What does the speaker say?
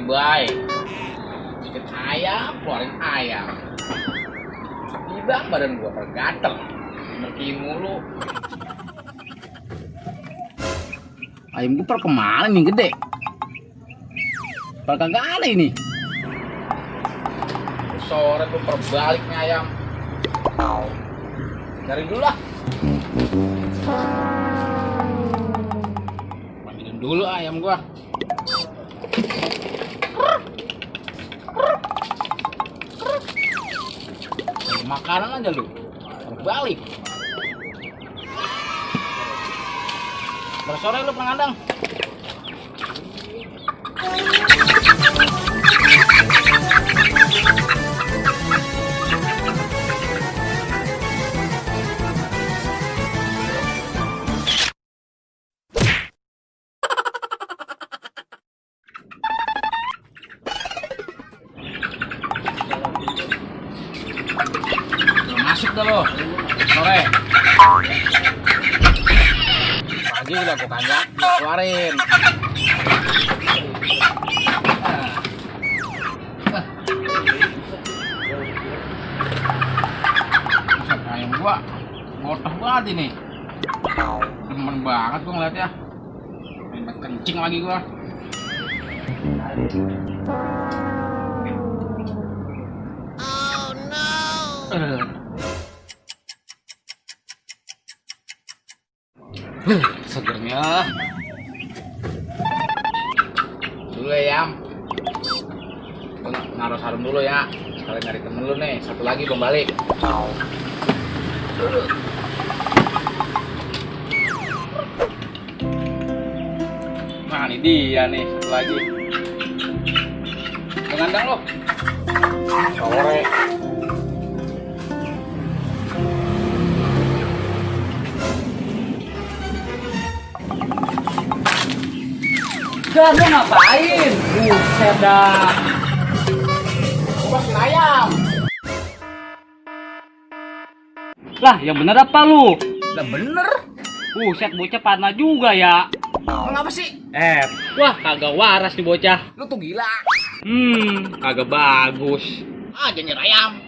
baik. Bikin ayam, keluarin ayam. Tiba badan gua gatel. Merki mulu. Ayam gue per kemana nih gede? Per kagak ada ini. Sore tuh perbaliknya ayam. Cari dulu lah. Panggilin dulu ayam gua. Cari makanan aja lu. Berbalik. Bersore lu pengadang. Masuk dah lo. Sore. Pagi udah gua kanjak, keluarin. Ayam gua ngotoh banget ini. Demen banget gua ngeliatnya. Main kencing lagi gua. Oh no. Segernya dulu ya Yam. Gua naruh sarung dulu ya. Sekalian nyari temen lu nih. Satu lagi belum balik. Nah ini dia nih satu lagi. Pengandang lo. Sore. Udah, lu ngapain? Buset dah. Gua masin ayam. Lah, yang bener apa lu? Lah bener. Buset, bocah panah juga ya. Kenapa sih? Wah, kagak waras nih bocah. Lu tuh gila. Kagak bagus. Ah, jangan ayam.